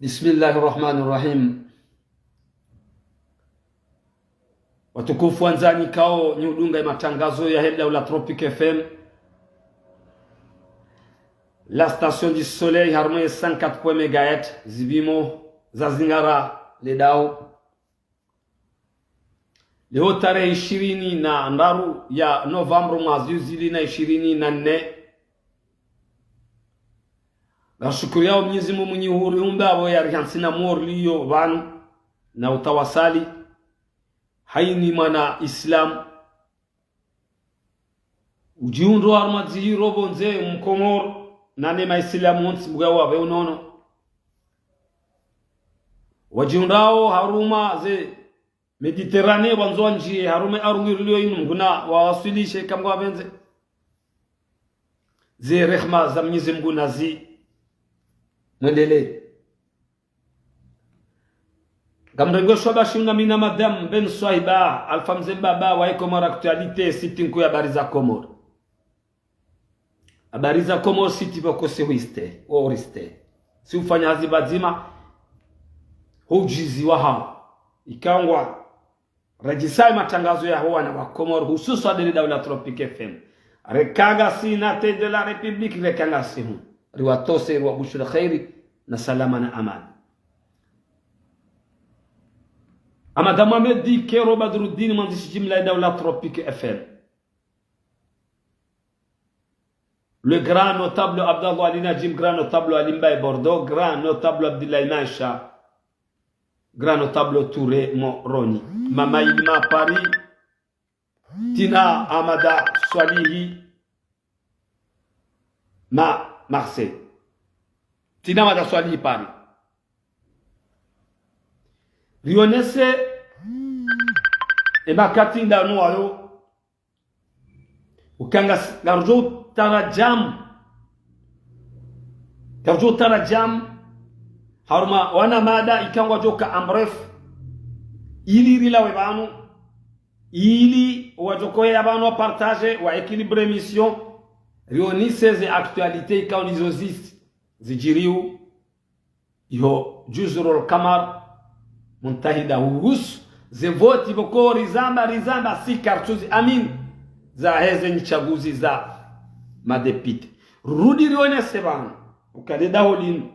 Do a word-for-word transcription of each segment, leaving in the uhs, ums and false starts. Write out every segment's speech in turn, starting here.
Bismillahi rahmani rahim. Watukufu wandzani ikao nyi udunga ye matangazo yahe daula Tropic F M, la station du soleil, harumwa ye cent quatre point un mégahertz, zipvimo za zingara le dao. Leo tarehi ishirini na ndraru ya novembre mwaha zihwi zili na ishirini na nne. Ngashukuriyao Mwenyezi Mungu mwinyi uhuriumba apvo yarihantsi na mori liyo pvanu na utawasali. Hayina mwana Islam udjihundro harumwa dzihiro pvondze, Mkomoro, na ne Maislamu wontsi mbuga wapve unono. Wadjihundrao harumwa ze Méditerranée, wandzo wandjiye harumwa ye ardhwi riliyo inu, Mngu nawawaswilishe kamwe wapvendze. Ze rehma za Mwenyezi Mungu nazi mwendelee. Ngamrengweshwa bashi ngamina madame Ben Swahiba, Alpha Mze Baba wa Comores Actualité, site nkuu ya habari za Komori. Habari za Komori site pvoko si hwiste, o hwiste. Si ufanya hazi pvadzima, hudjizi wa hawo. Ikao ngwa radjisa ye matangazo yaho wana wa Komori, hususwa ndele daula Tropic F M. Reka ngasi na télé de la République, reka ngasi hu. Riwatose, riwabushiri kheri, na salama na amani. Amada Mohamed Kero Badruddin, mwandzishi jimla ye daula Tropic F M. Le grand notable Abdallah Ali Najim, grand notable Ali Mbaye Bordeaux, grand notable Abdoulaye Maisha, grand notable Touré Moroni. Mama Ilima Paris, tsina Amada Swalihi ma Marseille. Tsina Amada Swalihi Paris. Rionese ye makati ndanu wayo, uka ngasi, ngarudjo taradjam. Ngarudjo taradjam. Harumwa wana mada ikao ngwadjoka en bref. Ili rilawe pvanu. Ili wadjokoya pvanu wa partager, wa équilibrer émission. Rionese ze actualités ikao ndizo zisi zidjiriyo. Iho Juzurul Kamar, Muntahida, huhusu ze voti pvoko rizamba, rizamba si kartuzi amini zaheze nyitsaguzi za madepite. Rudi rionese pvanu, uka le daho linu,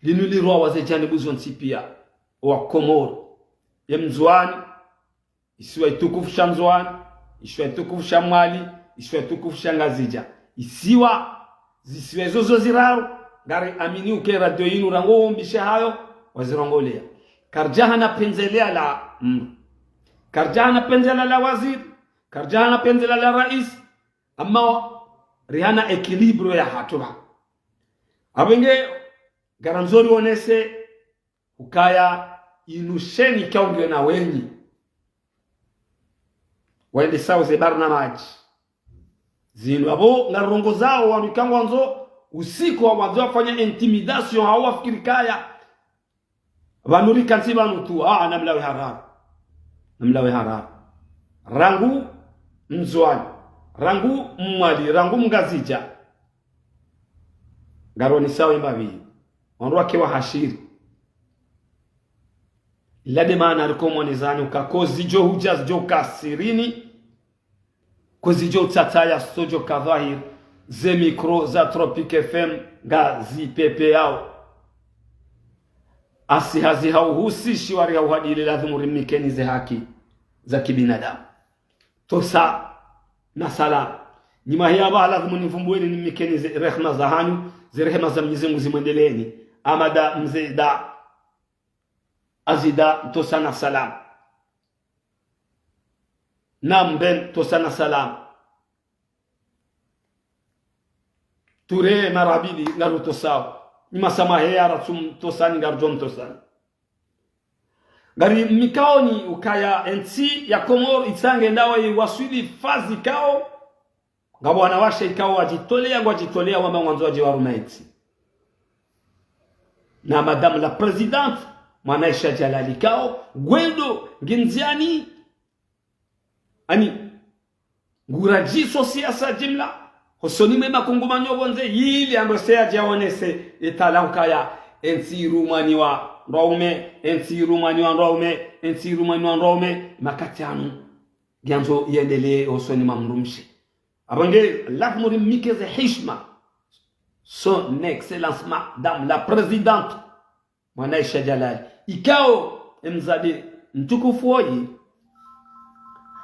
linu lirwa wa ze janibu zontsi pia, wa Komori, ye Mndzuani, isiwa itukufu sha Ndzuani, isiwa itukufu sha Mwali, isiwa itukufu sha Ngazidja. Isiwa, zisiwa izo zo ziraru, ngari amini uka ye radio yinu rangu umbishe hayo, wazirongoleya. Karidja hana pendelea la mndru. Karidja hana pendelea la waziri. Karidja hana pendelea la rais. Amma rihana équilibre ya hatru pva. Apvo nge, ngarandzo rionese, ukaya inu sheni ikao ngiyo na wenyi. Waendesao ze barnamaji zinu. Apvo ngarongozao wanu ikao ngwandzo usiku wa wandzo wafanya intimidation hau wafikiri kaya pvanu rikantsi pvanu tu. Ah, namlawe harara. Namlawe harara. Rangu Mndzuani. Rangu Mwali. Rangu Mngazidja. Ngarionesao ye mbapvi. Wandru wake wahashiri. Ila nde maana riko monezani uka kozidjo hudja zidjo ka sirini, kozidjo tsataya zitsodjo ka dhwahiri, ze micro za Tropic F M ngazipvepveyao. Asi hazi hauhusishi wari hauhadili lazimu rimnikeni ze haki za kibinadamu. Tosa na salama. Nyuma hiya pvaha lazimu nimvumbuweni nimnikeni ze rehema za hanyu, ze rehema za Mwenyezi Mungu zimwendeleeni. Amada Mze Da Azida, tosa na salama. Namben, tosa na salama. Ture marabili ngarutosao. Ni masamaha ya ratsum tosani ngarudjo mtosani. Ngari mnikaoni ukaya entsi ya Komori itsange ndawo iwaswili fazi ikao. Ngapvo wanawashe ikao wadjitolea, ngwadjitolea wamba ngwandzo wadje waruma entsi. Na Madame la Présidente, Mwanaisha Jalali ikao, ngwendo, ngindziani, ani, nguradjiso siasa jimla, hosoni mwe makungumanyo pvondze, ili ando seya djaonese, etala ukaya, Entsi irumwa ni wandrwaume, entsi irumwa ni wandrwaume, entsi irumwa ni wandrwaume, makati yanu. Ngiyandzo yendelee hosoni mwa mdrumshe. Apvo nge, lazimu rimnike ze hishma. Son Excellence Madame la Présidente, Mwana'isha Jalali. Ikao, emzade mtukufu woyi.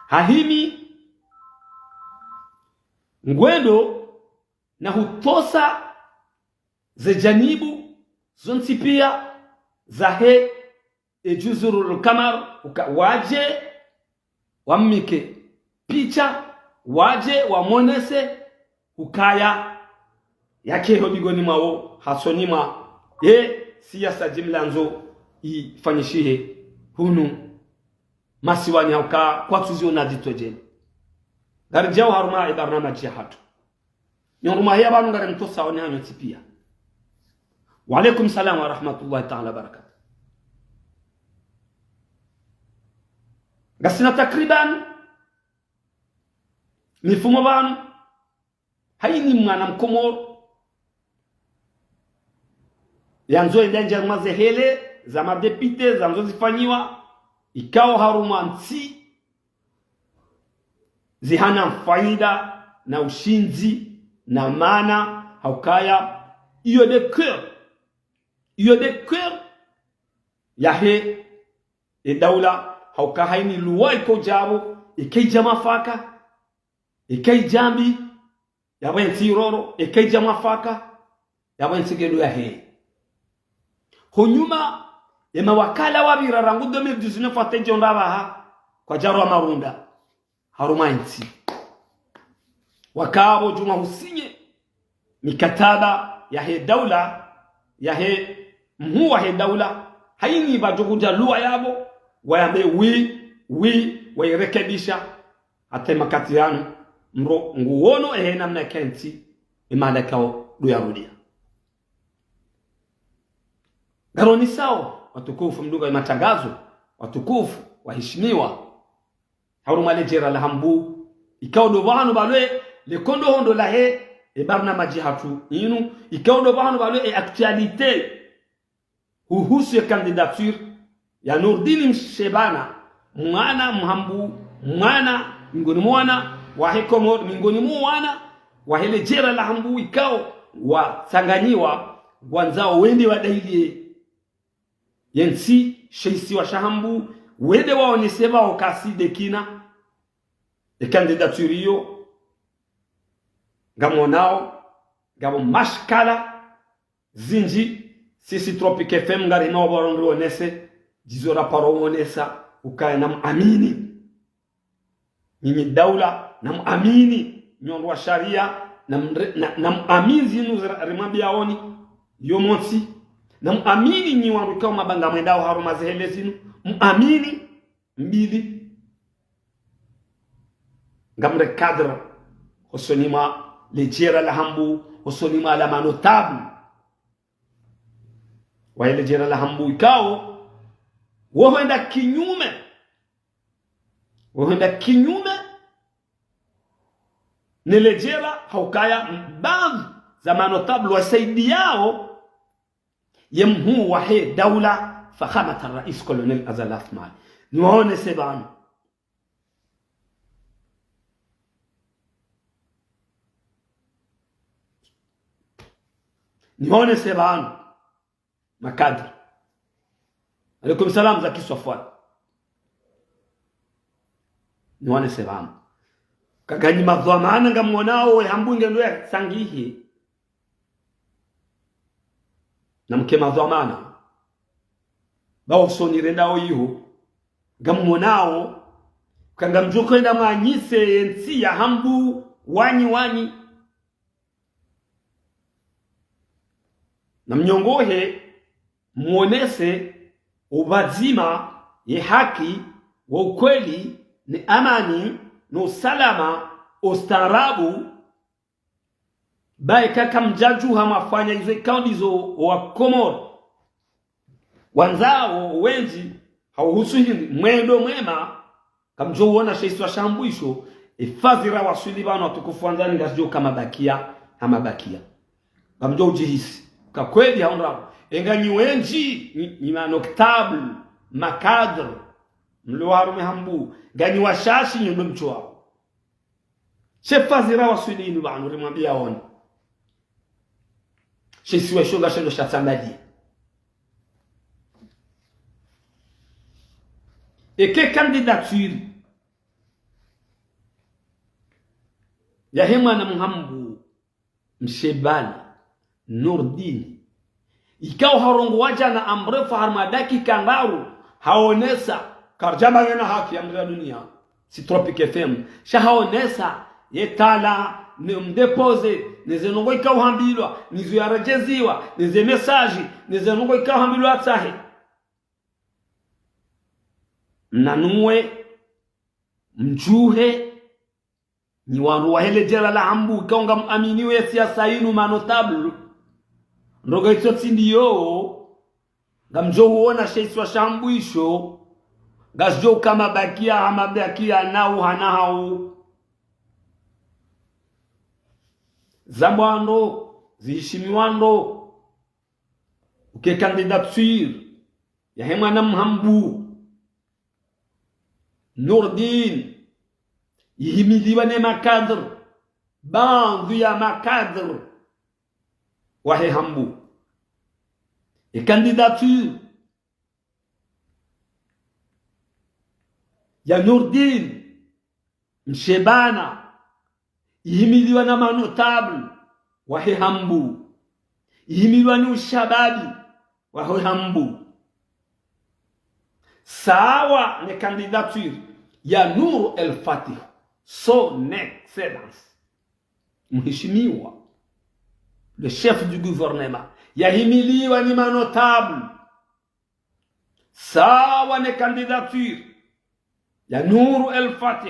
Hahimi, ngwendo na hutosa ze janibu zontsi pia zahe e Juzurul Kamar, uka wadje wamnike picha, wadje wamwonese ukaya yake ho digoni mwawo hasoni mwa ye siyasa jimla ndzo ifanyishihe hunu masiwani hauka kwatsuziona dzitojeni. Ngaridjao harumwa e barnamaji yahatru. Nyo harumwa heya pvanu ngarimtosao ni hanyu ntsi pia. Wa alaikum salam wa rahmatullahi ta'ala wa barakatuh. Ngasina takriban mifumo pvanu, haini mwana Mkomoro yandzo yende ndja harumwa ze hele za madepite, zandzo zifanyiwa, ikao harumwa ntsi zihana faida na ushindzi na mana, haukaya iyo de cœur, iyo de cœur yahe e daula, hauka haini luwa iko djapvo, ikaidja mafaka, ikaidja mbi, yapvo entsi iroro, ikaidja mafaka, yapvo entsi ngendo yahe. Honyuma, emawakala wapvira rangu deux mille dix-neuf hata idjo ndrapvaha, kwadjarwa marunda harumwa entsi. Wakapvo djuma husinye mikataba yahe daula, yahe mhuu wahe daula, haini pvadjo kudja luwa yapvo, wayambe wi, wi, wayirekebisha, hata emakati yanu, mdru nguono ehe namna eka entsi, emahala ikao ndo yarudia. Ngaronisao, watukufu mdungao ematangazo, watukufu, waheshimiwa, harumwa le jera la Hambu, ikao ndo pvahanu pvalwe le kondohondo lahe e barnamaji yahatru inu, ikao ndo pvahanu pvalwe e actualité huhusu e candidature ya Nourdine Mshebana, mwana Mhambu, mwana miongoni mwa wana wahe Komori, miongoni mwa wana wahe le jera la Hambu ikao watsanganyiwa, wandzao wende wadailie yentsi, she isiwa sha Hambu, wende waonese pvao kasi de kina e candidature iyo. Ngamwonao ngapvo mashkala zindji, sisi Tropic F M ngarina wapvaro nrionese, djizo raparo wonesa, ukaya namuamini. Nyinyi daula, namuamini. Nyi wandru wa sharia, namre-, na, namuamini zinu zira-, rimwambiaoni, yo montsi. Namuamini nyi wandru ikao mabanga mwendao harumwa ze hele zinu, muamini. Mbili, ngamre cadre hosoni mwa le jera la Hambu, hosoni mwa la manotable wahe le jera la Hambu ikao, wo hwenda kinyume, wo hwenda kinyume ne le jera, haukaya baadhi za manotable wasaidiao ye mhuu wahe daula, Fakhamat al-Rais Colonel Azali Assoumani. Niwaonese pvanu. Niwaonese pvanu. Makadri. Alaikum salam, Zaki Sofwan. Niwaonese pvanu. Kaganyi madhwamana ngamwonao, e Hambu ngendo yatsangihe. Namke madhwamana. Ba usoni rendao iho. Ngamwonao. Ka ngamdjo hwenda mwanyise yentsi ya Hambu wanyi wanyi. Namnyongohe, mwonese, upvadzima, ye haki, wo ukweli, ne amani, no usalama, o ustaarabu, ba eka kamdjadjuha mwafanya izo ikao ndizo wa Komoro wandzao wendji, hauhusu hindri, mwendo mwema, kamdjo uona she isiwa sha Hambu isho, e fazi ra waswili pvanu watukufu wandzani ngazidjo uka mabakia, ha mabakia. Kamdjo udjihisi. Ka kweli haundrao. Enga nyi wendji, nyi, nyi ma notables, ma cadres, mlio harumwa Hambu, nga nyi washashi nyi ndo mdjuwao. She fazi rawaswili inu pvanu rimwambiya woni. She isiwa isho nga shendo sha tsambalie. Eka candidature yahe mwana mhambu Mshebana Nurdin, ikao harongowa djana amrefu harumwa dakika ndraru, haonesa, karidjamba ngena haki ya mdru ya dunia, si Tropic F M, sha haonesa ye tala, ne mdéposé, ne ze ndrongo ikao hambilwa, ne zo yaredjeziwa, ne ze message, ne ze ndrongo ikao hambilwa atsahe. Mnanue, mdjuhe, nyi wandru wahe le djera la Hambu, ikao ngamwaminiwo ye siasa inu ma notables. Ndrongo itso tsi ndiyo, ngamdjo huona she isiwa sha Hambu isho, ngashidjo uka mabakiya, ha mabakiya nau hana hau. Zambwa ndro, zihishimiwa ndro, uke candidature yahe mwana mhambu Nurdin, ihimiliwa ne ma cadres, baadhwi ya ma cadres wahe Hambu. E candidature ya Nurdin Mshebana, ihimiliwa na ma notables wahe Hambu, ihimiliwa ni ushababi wahe Hambu. Sawa ne candidature ya Nour El Fath, son excellence, mheshimiwa, le chef du gouvernement, yahimiliwa ni ma notables. Sawa ne candidature ya Nour El Fath,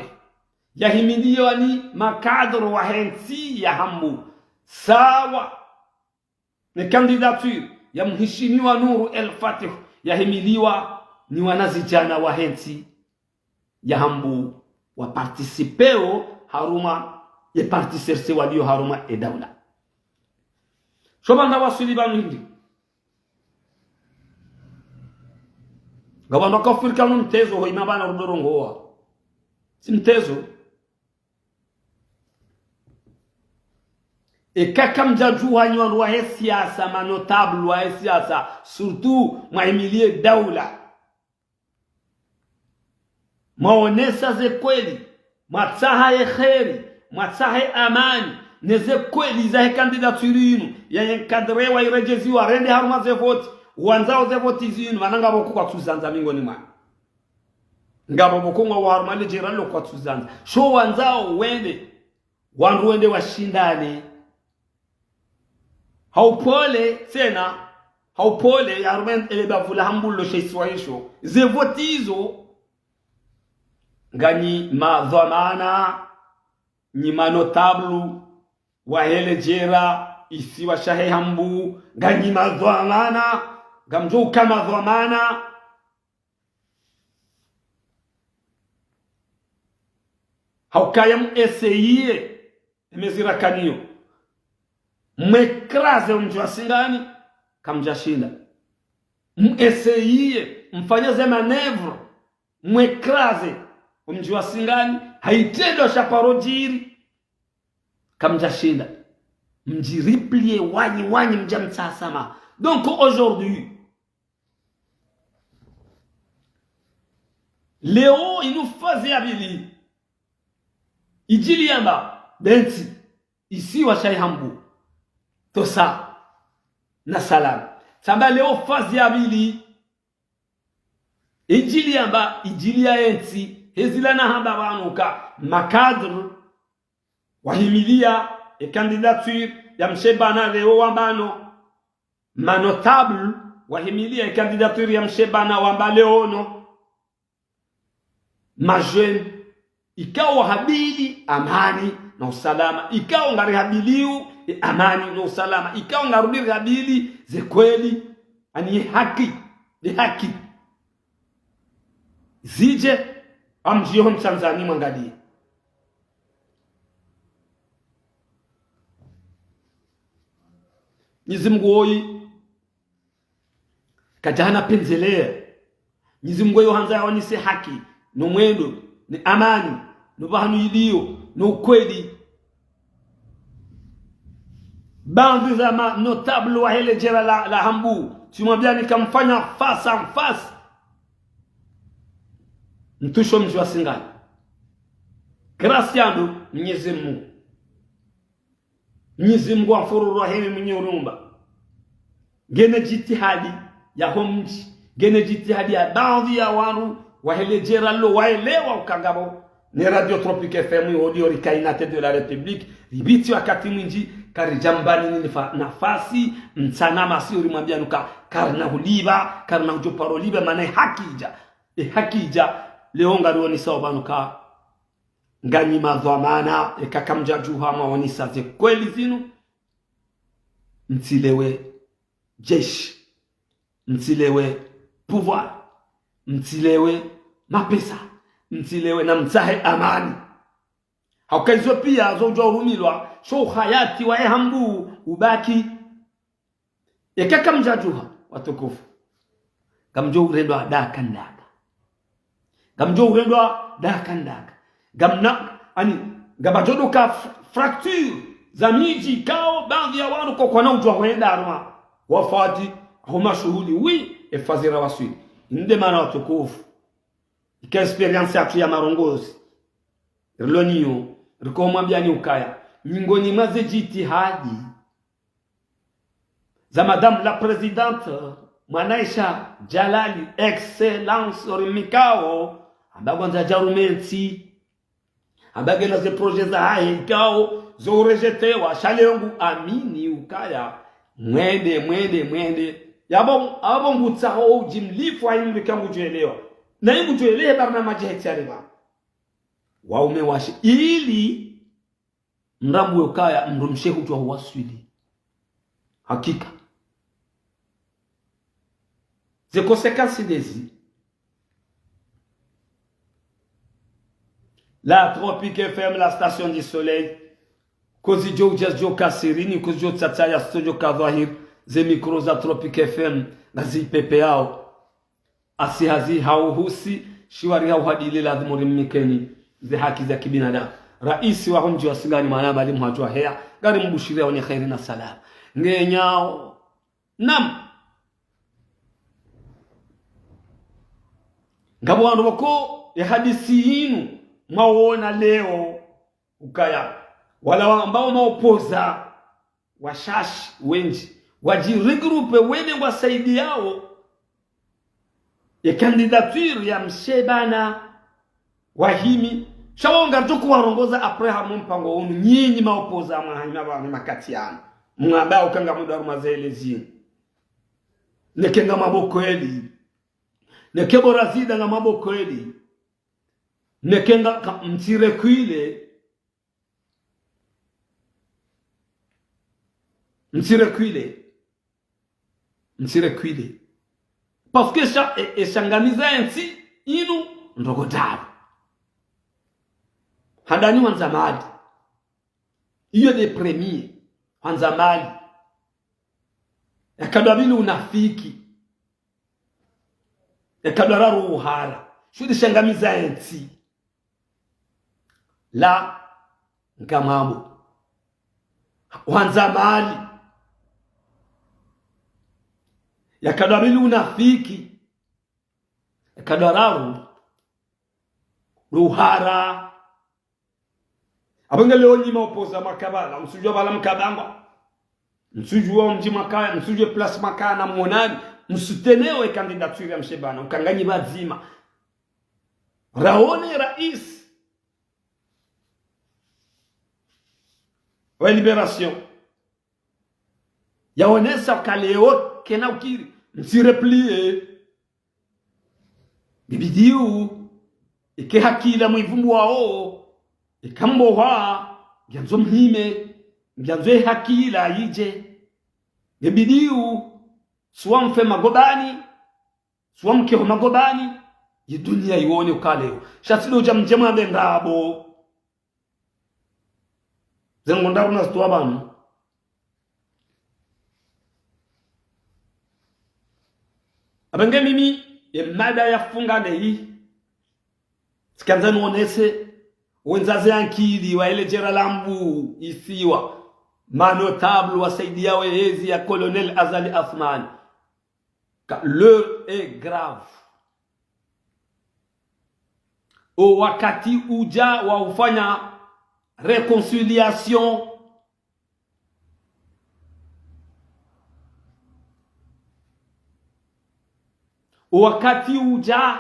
yahimiliwa ni ma cadres wahe ntsi ya Hambu. Sawa ne candidature ya mheshimiwa Nour El Fath, yahimiliwa ni wanazidjana wahe ntsi ya Hambu, wa participeo harumwa ye parti C R C, walio harumwa e daula. Sho pvanu rawaswili pvanu hindri. Ngapvo wandru wakafikiri ka unu mtezo, ho ima pvanu rudjo rongowa. Si mtezo. Eka kamdjadjuha nyi wandru wahe siasa, ma notables wahe siasa, surtout mwahimiliye daula, mwaonesa ze kweli, mwatsaha ye kheri, mwatsaha ye amani, ne ze kweli zahe candidature inu, ya encadré wa iredjeziwa, rende harumwa ze voti, wandzao ze voti zinu, mana ngapvo ko kwatsuzandza miongoni mwanyu. Ngapvo pvoko ngwao harumwa le djera lo kwatsuzandza. Sho wandzao wende, wandru wende washindane. Ha upole tsena, ha upole, ya harumwa ele bavu la Hambu lo she isiwa isho. Ze voti izo, nganyi madhwamana, nyi ma notables wahe le djera isiwa shahe Hambu, nganyi madhwamana, ngamdjo uka madhwamana. Ha ukaya mu essayer, e mezi rakanayo, mu écraser o mdji wa Singani, kamdjashinda. Mu essayer, mfanye ze manœuvres, mu écraser o mdji wa Singani, ha itrendwa sha paro djiri, kamdjashinda. Mdji replier wanyi, wanyi mdja mtsaha samaha. Donc aujourd'hui, leo inu fazi ya pvili, idjili yamba bentsi, isiwa shahe Hambu, tosa na salama. Tsamba leo fazi ya pvili, idjili yamba, idjili ya entsi, hezila nahamba pvanu ka ma cadres wahimiliya e candidature ya Mshebana leo wambano. Ma notables wahimiliya e candidature ya Mshebana wamba leo no. Ma jeunes, ikao wahabili amani na usalama, ikao ngarihabilio e amani na usalama, ikao ngarudi rihabili ze kweli, ani haki, le haki. Zidje, amdjiyo ho mtsandzani mwangaliye. Mwenyezi Mungu woyi, Kadjahana penzelea. Mnyezi Mungu yo handza yawanise haki, no mwendo, ne amani, no pvahanu iliyo, no ukweli. Baadhwi za ma notable wahe le djera la, la Hambu, tsimwambiani kamfanya face en face. Mtrusho mdji wa Singani. Graciano Mnyezi Mungu. Mnyezi Mungu amfururu rahimi mwenye urumba. Ngena jitihadi ya homdji, ngena jitihadi ya baadhwi ya wandru wahe le djera lo waelewa uka ngapvo ne Radio Tropic F M yo audio rikaina te de la République, ripviri wakati mwindji, karidjambani ni nifa-, nafasi, mtsana masi urimwambiani uka, karina hulipva, karina hudjo paro lipva, mana e haki idja, e haki idja, leo ngarionisao pvanu uka, nganyi madhwamana, eka kamdjadjuha mwaonisa ze kweli zinu, mtsilewe jeshi, mtsilewe pouvoir, mtsilewe mapesa, mtsilewe na mtsahe amani. Hauka izo pia zo udjua urumilwa, sho uhayati wa e Hambu ubaki. Eka kamdjadjuha, watukufu. Ngamdjo urendwa daka ndaka. Ngamdjo urendwa daka ndaka. Ngamna, ani, ngapvadjo doka f-, fracture za midji ikao, baadhwi ya wandru ko kwana udjua hwenda harumwa. Wafati, huma shuhuli, oui, e fazira waswili. Nde mana watukufu. Ika expérience yatru ya marongozi. Rilo niyo, riko mwambiani ukaya. Miongoni mwa ze jitihadi za Madame la Présidente, Mwanaisha Jalali, Excellence, orimikao, amba ngwandzo yarume ntsi. Amba ngena ze projet zahahe ikao, zo urejetewa, sha leo ngu amini ukaya, mwende, mwende, mwende. Yapvo, apvo ngutsaho udjimlifu ha imrika ngudjoelewa. Na ingudjoelewa barnamaji hetsi areba. Waume washe, ili mrambuwe ukaya, mdrumshe hudjua huwaswili. Hakika. Ze conséquences ndezi. La Tropic F M, la station du soleil. Kozi djo udja djo kasirini, kozi djo tsatsa ya sto djo ka dhwahir. Ze micro za Tropic F M, ngazi pepe yao. Asi hazi hauhusi, shiwari hauhadile lazimu rimnikeni ze haki za kibinadamu. Raisi wa homdji wa Singani mwana Mwalimu Hadjua Heya, ngarimbushiriao ne kheri na salama. Ngenyao. Naam. Ngapvo wandru wako ye hadisi yinu mwaona leo ukaya. Wala wa ambao maopoza washashi wendji, wadjiregroupe wene wasaidiyao ye candidature ya Mshebana wahimi. Sha wao ngaridjo kuwarongoza après harumwa mpango unu, nyinyi maopoza mwahima pvanu makati yanu. Mwamba uka ngamdjo harumwa ze élections. Neke ngamwambo kweli. Neke bo Razida ngamwambo kweli. Neke nga ka-, mtsireculer. Mtsireculer. Mtsireculer. Parce que sha-, e, e shangamiza entsi inu ndrongoo ndraru. Handani hwandza mali. Iyo nde premier. Hwandza mali. Yakado ya pvili unafiki. Yakado ya raru uhara. Sho nde shangamiza entsi. La ngamwambo. Hwandza mali. Yakado ya pvili unafiki. Yakado ya raru uhara. Apvo nge leo nyi maopoza mwakabala, msujua pvala mkabangwa. Msujua mdji mwakaya, msujua place mwakaya na mwonani, msoutenir ye candidature ya Mshebana, uka nganyi pvadzima. Raone raisi wa Libération. Yaonesa uka leo kena ukiri, mtsireplier. Ngibidiu, ike hakila mwivumbuwao, ika mbohwa, ngiandzo mhime, ngiandzo ye hakila yidje. Ngibidiu, suwa mfe magobani, suwa mkeho magobani, ye dunia iwone uka leo. Sha tsi ndo udja mdje mwambe ndrabo. Ze ndrongoo ndraru nazitowa pvanu. Pvenge mimi, ye mada ya funga ndeyi, tsikandza nonese, wendza ze ankili, wa ele djera la Hambu isiwa, ma notable wasaidia we ezi ya Colonel Azali Assoumani. Ka-, l'heure est grave. O wakati uja wa ufanya réconciliation. O wakati uja.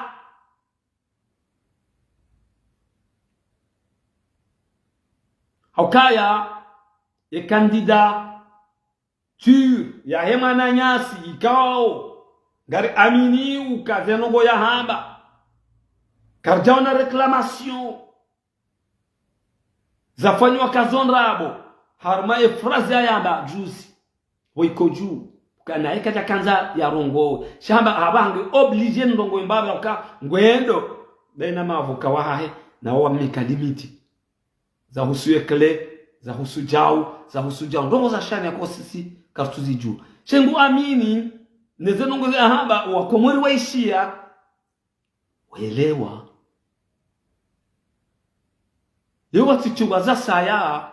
Haukaya, ye candidature yahe mwananyasi ikao, ngari amini uka ze ndrongoo yahamba. Karidjaona réclamation zafanywa ka zo ndrabo, harumwa ye phrase yayamba juzi, wo iko juu, ukana eka djakandza yarongowe. Sha hamba hapvaha nge obligé ndrongoo mbapvi uka ngwendo, baina mavoka wahahe, na wo wamnika limite. Zahusu ye clé, zahusu djau, zahusu djau. Ndrongoo za shani yako sisi, karitsuzijua. Sha ngu amini, neze ndrongoo ze ahamba, Wakomori waishiya, welewa. Yo watsitsuwa za saya,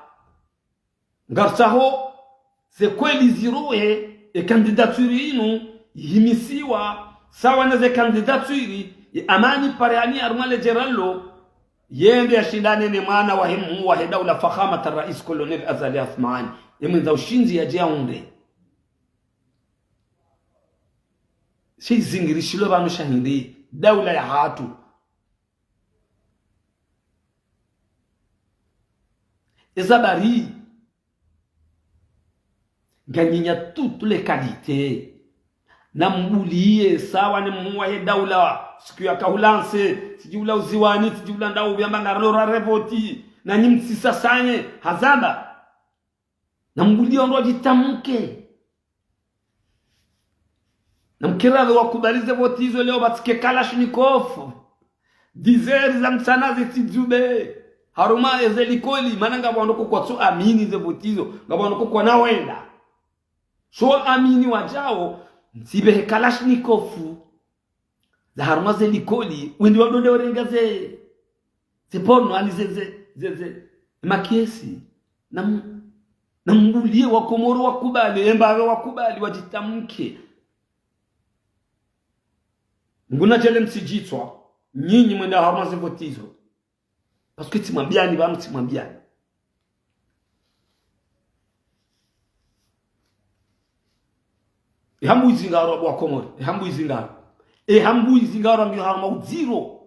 ngaritsaho ze kweli zirohe, ye candidature inu ihimisiwa, sawa na ze candidature, ye Amani Parihani harumwa le djera lo, yende yashindane ne mwana wahe mhuu wahe daula Fakhamat Rais Colonel Azali Assoumani, ye mwendza ushindzi yadje yaunde. She izingirishilo pvanu sha hindri, daula yahatru. Eza bari, nganyinya toutes les qualités. Nambuliye sawa ne mhuu wahe daula, siku yaka hulanse, tsidji ula uziwani, tsidji ula ndau, yamba ngarilo ra revoti, na nyi mtsisasanye, hazamba. Nambuliye wandru wadjitamke. Namkiri pvwe wakubali ze voti izo leo pvatsike Kalachnikov. Dix heures za mtsana zitsidzube. Harumwa eze likoli, mana ngapvo wandru kwatsu amini ze voti izo, ngapvo wandru kwana wenda. Sho amini wadjao, mtsipvehe Kalachnikov. Za harumwa ze likoli, wende wadonde warenga ze, ze porno, ani ze, ze, ze, ze, makesi. Nam-, nambuliye Wakomori wakubali, emba pvwe wakubali, wadjitamke. Nguna djele mtsidjitswa, nyinyi mwenda harumwa ze voti izo. Parce que tsimwambiyani pvanu, tsimwambiyani. Ye Hambu izingaro, Wakomori, ye Hambu izingaro. Ye Hambu izingaro ngiyo harumwa udziro.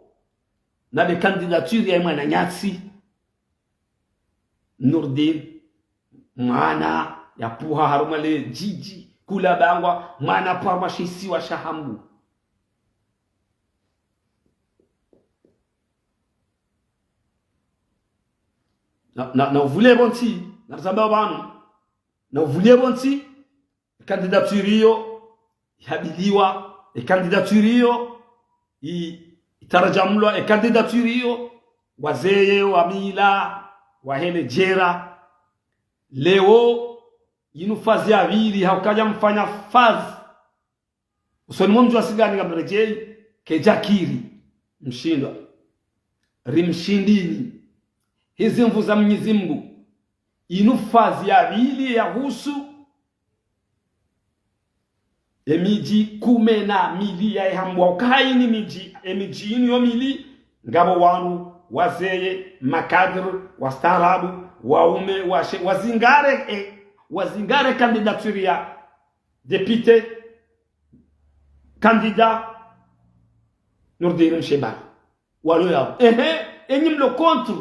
Na le candidature ya mwananyasi Nourdine, mwana yapvuha harumwa le djidji, kula bangwa, mwana pvwa harumwa she isiwa sha Hambu. Na, na, na uvulie pvontsi, na rizamba pvanu. Na uvulie pvontsi, ye candidature iyo, ihabiliwa, ye candidature iyo, i-, itarajamulwa, ye candidature iyo, wazeye, wa mila, wahe le djera. Leo, inu fazi ya pvili, hauka djamfanya fazi. Usoni mwa mdji wa Singani ngamredjeyi, kedjakiri, mshindwa. Rimshindini. Hizi nvu za Mnyezi Mngu. Inu fazi ya pvili yahusu emidji kume na mili yahe Hambu. Uka hayini midji, emidji inu yo mili, ngapvo wanu, wazeye, makadre, wastaarabu, waume, washe, wazingare, eh, wazingare candidature ya député, candidat Nourdine Mshebani. Walo yapvo. Ehe, enyi mlo contre,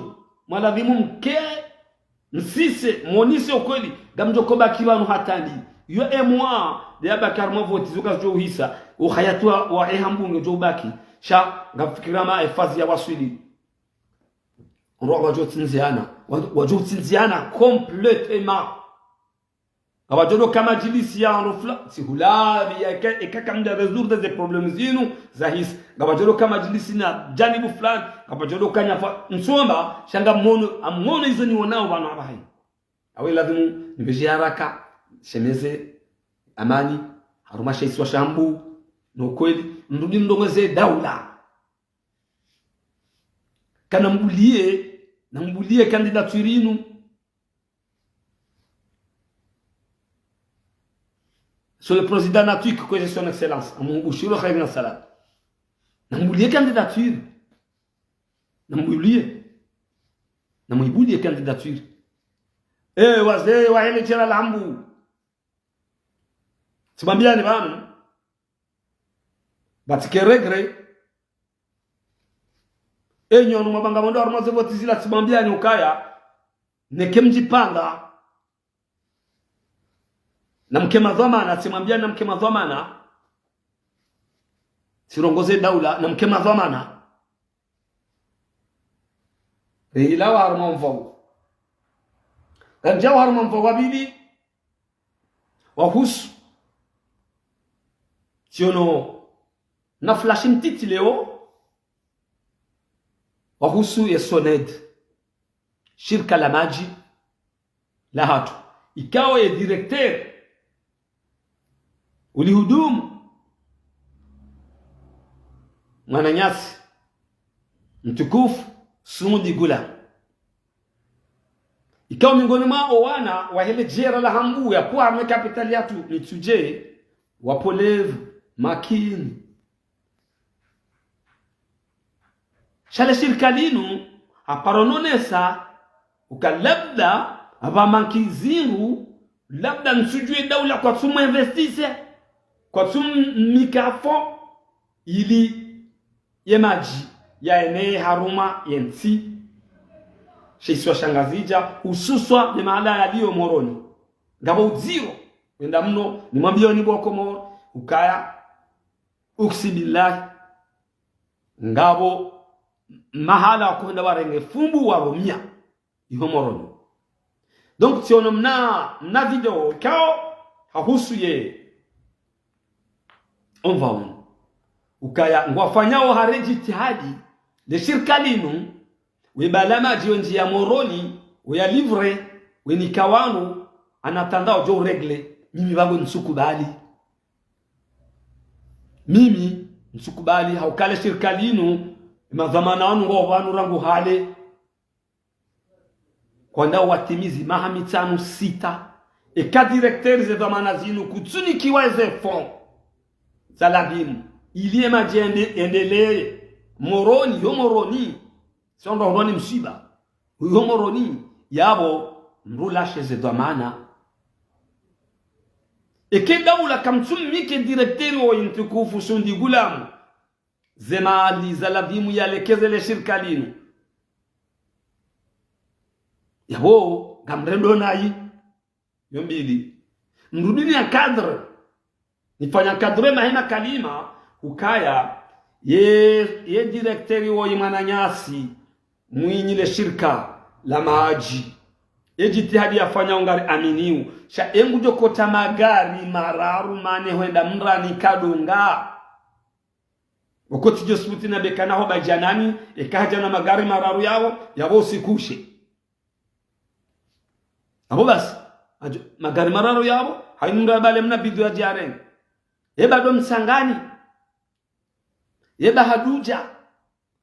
mwaladhimu mke, msise, mwonise ukweli, ngamdjo kobaki pvanu hata ndi. Yo emwa, nde yabaki harumwa voti zo kazidjo uhisa, uhayati wa, wa ye Hambu ngedjo ubaki. Sha, ngamfikira ma efazi ya waswili. Ndo wadjo utsindziana, wa-, wadjo utsindziana complètement. Ngapvadjo doka madjilisi ya wandru fula-, tsi hulavi ya eka, eka kamdja résoudre ze problèmes zinu, zahisa. Ngapvadjo doka madjilisi na djanibu fulani, ngapvadjo doka nyafa, ntsomba, sha ngamwono, ngamwono izo niwonao pvanu apvaha. Awe ladhimu, nipveshe haraka, shemeze, Amani, harumwa she isiwa sha Hambu, no kweli, mrudi mrongoze daula. Kana mbulie, na mbulie candidature inu. Sur le président Natwik, que j'ai son excellence, amubushiro kheri na salama. Na mbulie candidature. Na mbulie. Na mbulie candidature. Eh, wazee wa hele djera la Hambu. Tsimwambiani pvanu. Batike regret. Enyi wanu mwabanga mwendo harumwa ze voti zila, tsimwambiani ukaya, neke mdjipanga, na mke madhwamana, tsimwambiani na mke madhwamana, tsirongoze daula, na mke madhwamana. Rihila wa harumwa mvau. Kandja wa harumwa mvau wa pvili, wahusu. Tsiono na flash mtiti leo, wahusu ye SONEDE. Shirika la madji la hatru. Ikao ye directeur ulihudumu mwananyasi mtukufu Sundi Gula. Ikao miongoni mwa owana wa hele djera la Hambu ya pvo harumwa ye kapitali yatru Mitsudje, wa polevu, makini. Sha le shirika linu, haparo nonesa, uka labda, apva manki zingu, labda ntsudjuwe daula kwatsu mwinvestise, kwatsu mmika fonds, ili ye madji yaeneye harumwa ye ntsi. She isiwa sha Ngazidja, hususwa ne mahala yaliyo Moroni. Ngapvo udziro, wenda mno, nimwambioni bo Komoro, ukaya, uksibillahi, ngapvo mahala wakohenda warenge fumbu warumia, iho Moroni. Donc, tsiono mna, mna video ikao, hahusu ye, omva unu. Ukaya, ngwafanyao hari djitihadi, le shirika linu, we bala madji we ndjiya Moroni, we ya livrer, we nika wanu, en attendant udjo régler, mimi pvangu ntsukubali. Mimi, ntsukubali, hauka le shirika linu, madhwamana wanu ngwao pvanu rangu hale. Kwanda watimizi maha mitsanu sita. Eka directeur ze dhwamana zinu kutsunikiwa ze fonds za ladhimu. Ili ye madji yende, yendelee. Moroni, yo Moroni. Sio ndo Moroni msiba. Yo Moroni, yapvo, mrulashe ze dhwamana. Eke daula kamtsummike directeur wo mtukufu Sundi Gula mu. Ze mali za ladhimu yalekeze le shirika linu. Yapvo, ngamrendo nayi. Yo mbili. Mrudi ni encadrer. Nifanye encadrer mahe makalima, ukaya, ye, ye directeur woyi mwananyasi, mwinyi le shirika la madji. Ye djitihadi yafanya ungari aminiu. Sha ye ngudjo kota magari mararu mane hwenda mrani kadunga. Wakati djo subuti na bekana ho ba djanani, eka hadja na magari mararu yapvo, yapvo usikushe. Apvo basi, adjo, magari mararu yapvo, hayinu ndo yabale mna bidon ya djareni. Ye bado Mtsangani, ye ba Hadudja,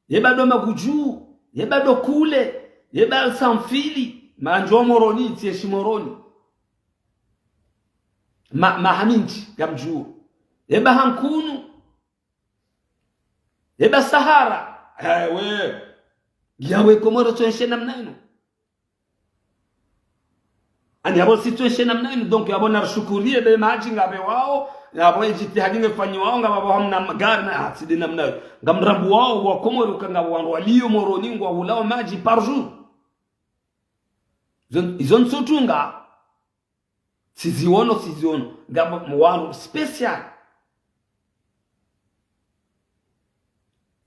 ye bado Magudju, ye bado Kule, ye ba Samfili, mandjo Moroni, tsi ye shi Moroni. Ma, maha mindji, ngamdjuo. Ye ba Hankunu, ye ba Sahara. Ewe. Yawe Komoro tswenshe namna inu. Ani yapvo si tswenshe namna inu, donc yapvo narishukuriye be madji ngapvewao, yapvo ye djitihadi ngefanyiwao, ngapvo hamna magari na, ah, tsi de namna inu. Ngamrambuwao wa Komoro uka ngapvo wandru waliyo Moroni ngwahulao madji par jour. Izo, izo ntsutunga. Tsiziono, tsiziono. Ngapvo wandru spécial.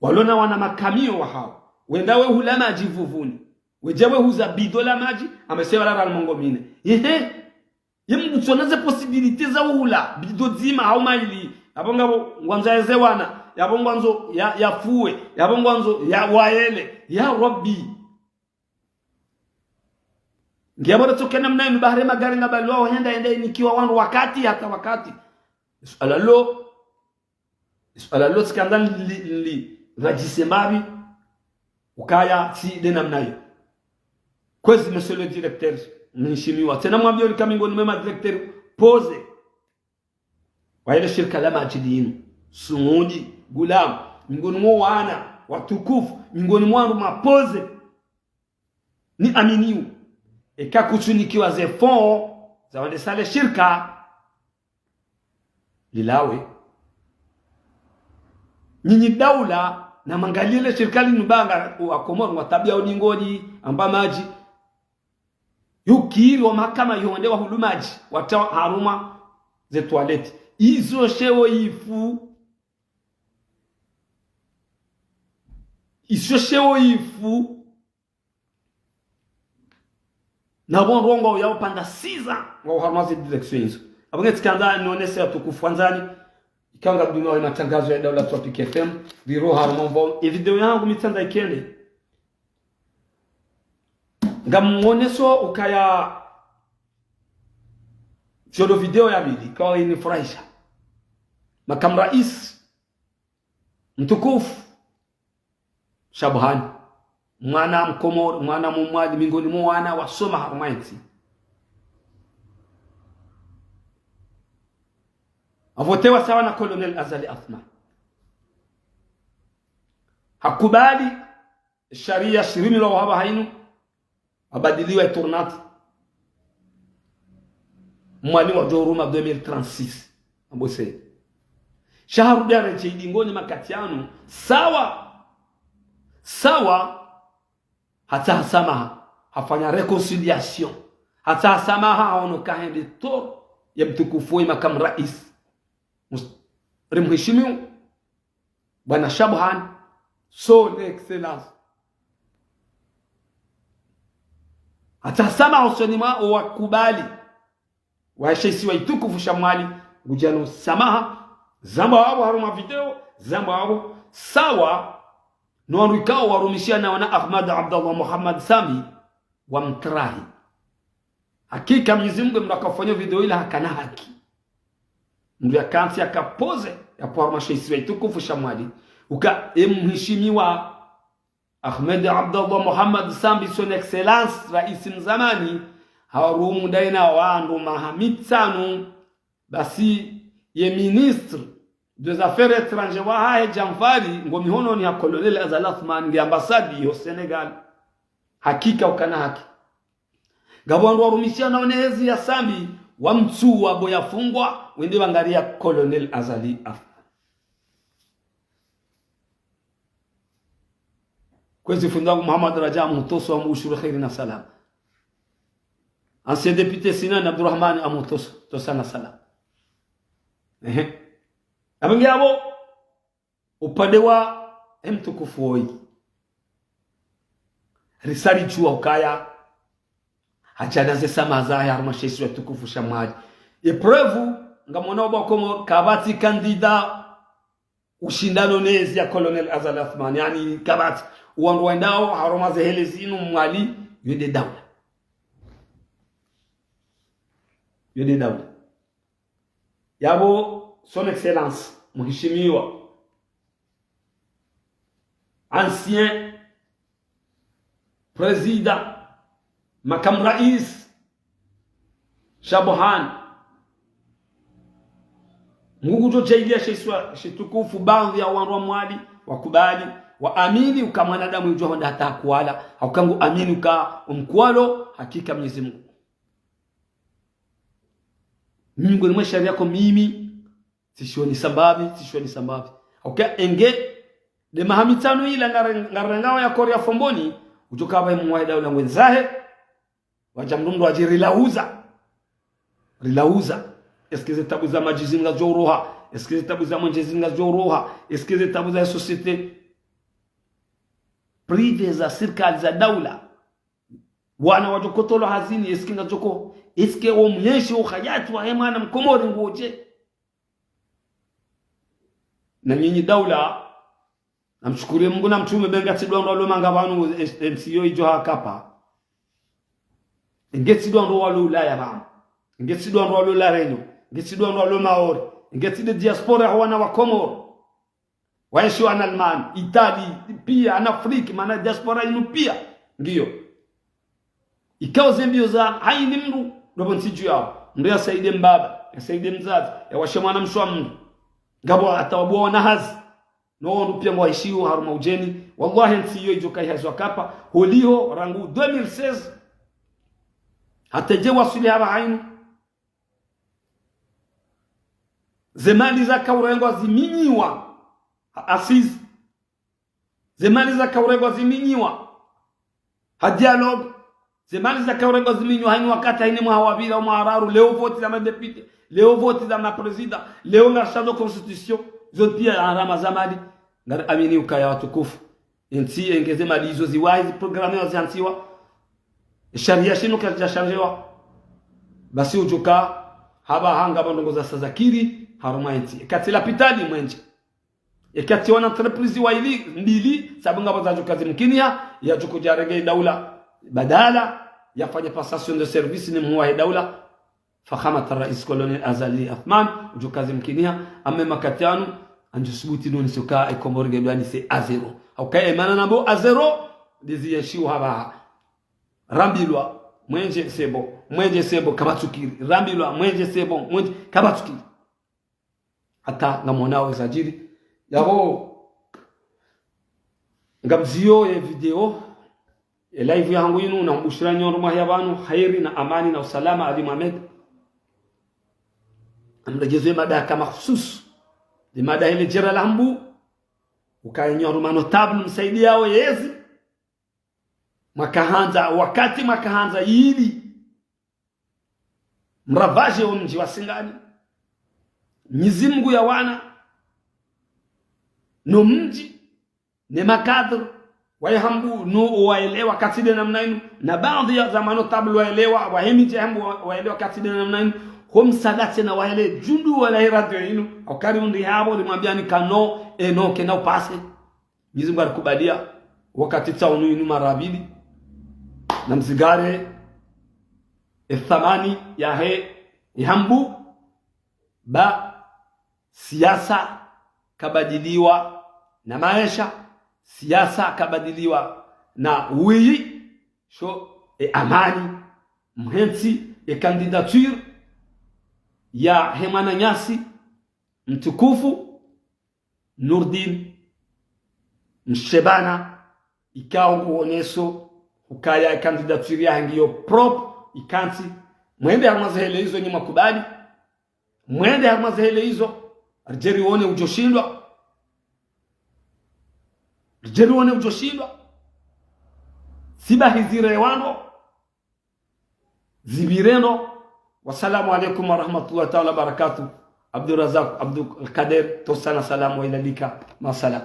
Walona wana makamiyo wahao. Wenda wehula madji Vuvuni. Wedja wehuza bidon la madji, amese wala ra mengo mine. Ehe. Ye mdru tsona ze possibilité za uhula bidon dzima hau mayili. Yapvo ngapvo ngwandzo yeze wana. Yapvo ngwandzo ya, yafuwe. Yapvo ngwandzo ya wayele. Ya Rabbi. Ngiyapvo ratsokena mna inu bahari magari ngabalwao hwenda, hwenda inikiwa wandru wakati hata wakati. Suala lo, Suala lilo tsikandza nili, nili, radjise mbapvi, ukaya tsi nde namna iyo. Kwezi, monsieur le directeur, mheshimiwa. Tsena mwambiyo rika miongoni mwa madirecteur posé. Wa yele shirika la madji linu. Sungudi, Ghulam, miongoni mwa wana watukufu, miongoni mwa wandru maposé. Ni aminiyo. Eka kutsunikiwa ze fonds za wendesa le shirika, lilawe. Nyinyi daula, namwangaliye le shirika linu ba nga wa Komori ngwa tabiya udingoni, amba madji. Yukiri wa mahakama yonde wahulu madji, watra harumwa ze toilette. Izo sheo ifu. Izo sheo ifu. Na pvo ndrongo ya upanda siza wa uharumwa ze direction izo. Apvo nge tsikandza nionese watukufu wandzani, ikao ngamdunga wa matangazo ya daula Tropic F M, ndiro harumwa mvo, e video yangu mi tsandza ikende. Ngamoneso ukaya fyodo video ya pvili, ikao inifurahisha. Makamu rais, mtukufu, Shabuhani. Mwana mkomori, mwana mmwali, miongoni mwa wana wasoma harumwa entsi. Avotewa sawa na Colonel Azali Assoumani. Hakubali sharia shirimilwa wahaba hainu, abadiliwa e tournante. Mwali wadjo ruma deux mille trente-six. Ambose. Sha harudi aredjei dingoni makati yanu. Sawa. Sawa. Hatsaha samaha. Hafanya réconciliation. Hatsaha samaha, haono kahende to ye mtukufu ye makamu rais. Mus-, rimheshimiwa. Bwana Shabuhani, son excellence. Hata samaha usoni mwa owakubali. Waeshe isiwa itukufu sha Mwali, ngudjano samaha, zamba wapvo harumwa video, zamba wapvo, sawa, no wandru ikao warumishiana wana Ahmad Abdallah Mohamed Sambi, wamtrahi. Hakika Mwenyezi Mungu mndru akafanya video ila hakana haki. Mndru yakantsi yakaposé, yapvo harumwa she isiwa itukufu sha Mwali. Uka emheshimiwa Ahmed Abdallah Mohamed Sambi, son excellence, raisi mzamani, harumu daina wandru maha mitsanu, basi ye ministre des affaires étrangères wahahe Djanfari, ngo mihononi ha Colonel Azali Assoumani, nge ambassade yo Sénégal. Hakika ukana haki. Ngapvo wandru warumishiana one ezi ya Sambi, wamtsuwa bo yafungwa, wende pvangari ya Colonel Azali Assoumani. Kwezi fundi wangu Mohamed Radja Amutoso, amubushuru kheri na salama. Ancien député Sinan Abdourahmane Amutoso, tosa na salama. Ehe. Apvo nge apvo, upande wa emtukufu woyi. Risali djuwa ukaya. Hadjana ze samaha zahe harumwa she isiwa itukufu sha Mwali. Ye preuve, ngamwona obo Komori, kapvatsi candidat ushindano nezi ya Colonel Azali Assoumani, yaani kapvatsi. Wandru wendao harumwa ze hele zinu Mwali, yo nde daula. Yo nde daula. Yapvo, son excellence, mheshimiwa, ancien président, makamu rais, Shabuhani. Mungu ngudjo djaalia she isiwa shitukufu, baadhwi ya wandru wa Mwali, wakubali, waamini uka mwanadamu udjo honda hata hakuwala, hauka ngu amini uka omkuwalo, hakika Mwenyezi Mungu. Miongoni mwa sharia ko mimi, tsishioni sambapvi, tsishioni sambapvi. Hauka enge, nde maha mitsanu ila ngare-, ngarengao ya kori ya Fomboni, udjo kapva emwaida ula ngwendzahe, wadja mndru mndru wadji rilauza. Rilauza. Est-ce que ze tabu za madji zinu ngazidjo uroha? Est-ce que ze tabu za mwenje zinu ngazidjo uroha? Est-ce que ze tabu za société privée, za sirikali, za daula? Wana wadjo kotolwa hazini, est-ce que ngazidjo ko, est-ce que wo mwenshi, wo hayati wahe mwana mkomori nguwo dje? Na nyinyi daula, namshukuru Mungu na mtrume, be ngatsi ndo wandru walo manga pvanu, e, M C O idjo hakapva. Ngetsi ndo wandru walo Ulaya pvanu. Ngetsi ndo wandru walo La Réunion. Ngetsi ndo wandru walo Maore. Ngetsi nde diaspora ya wana wa Komori. Waenshio en Allemagne, Italie, pia en Afrique, mana diaspora inu pia ngiyo. Ikao ze mbio za haini mndru, ndo pvo ntsi dju yawo. Mndru yasaidie mbaba, yasaidie mdzadze, yawashe mwana mshe wa mndru. Ngapvo hata wabuwa wana hazi. No wandru pia ngwaenshio harumwa udjeni. Wallahi, ntsi iyo idjo kaya hazi wakapva, holiho rangu deux mille seize. Hata idje waswili hapvaha inu. Ze mali zaka urengwa ziminyiwa ha assises. Ze mali zaka urengwa ziminyiwa ha dialogue. Ze mali zaka urengwa ziminyiwa haini wakati, haini mwaha wa pvili au mwaha wa raru, leo voti za madéputés, leo voti za maprésidents, leo ngarishandzo constitution. Zo pia gharama za mali. Ngari amini ukaya watukufu, entsi yengeze mali izo ziwahi, zi programme ziantsiwa. Sharia shinu kazidja shandjewa. Basi udjuka hapvaha ngapvo ndrongoo za sa zakiri harumwa entsi. Eka tsi lapitali mwendje. Eka tsi wana entreprise wa ili mbili, sabu ngapvo zadjuka zimkiniha, yadjuka udja yarenge daula. Badala yafanye passation de service ne mhuu wahe daula, Fakhamat Rais Colonel Azali Assoumani, udjuka zimkiniha, amma makati yanu, andjo subuti nuni suka e Komori ngedjo anise à zéro. Hauka emana nambao à zéro, ndizi yenshio hapvaha. Rambilwa, mwendje c'est bon, mwendje c'est bon, kapvatsukiri. Rambilwa, mwendje c'est bon, mwendje, kapvatsukiri. Hata ngamwonao zadjiri. Yapvo, ngamzio ye video, ye live yahangu inu, na mbushira nyi ondro mwahiya pvanu, hairi na amani na usalama, Ali Mohamed. Ngamredjezo ye mada yaka mahususu. Ye mada ile djera la Hambu, ukaya nyi ondro ma notables msaidiao yezi. Mwakahandza, wakati mwakahandza ili mravaje wo mdji wa Singani. Mnyezi Mungu yawane no mdji, ne makadre wahe Hambu no waelewa katsi nde namna inu, na baadhi ya za ma notables waelewa, wahe midji ya Hambu wa-, waelewa katsi nde namna inu. Ho msaada tsena wahe le djundu wala he radio inu, hauka ri undri hapvo rimwambiani kano, eno kena upase. Mnyezi Mungu arikubalia, wakati tsaunu inu mara pvili, na mzingare e thamani yahe, e Hambu, ba siasa kabadiliwa na maesha, siasa kabadiliwa na wiyi, sho e amani, mhentsi e candidature yahe mwananyasi mtukufu, Nourdine Mshebana, ikao nguoneso ukaya e candidature yahe ngiyo propre, ikantsi. Mwende harumwa ze hele izo nyi mwakubali. Mwende harumwa ze hele izo. Ridje rione udjo shindwa. Ridje rione udjo shindwa. Siba hizire wano. Zibireno. Wassalamu alaikum warahmatullahi taala wabarakatuh. Abdourazak Abdoulkader, tosana salam wa ila lika. Ma salam.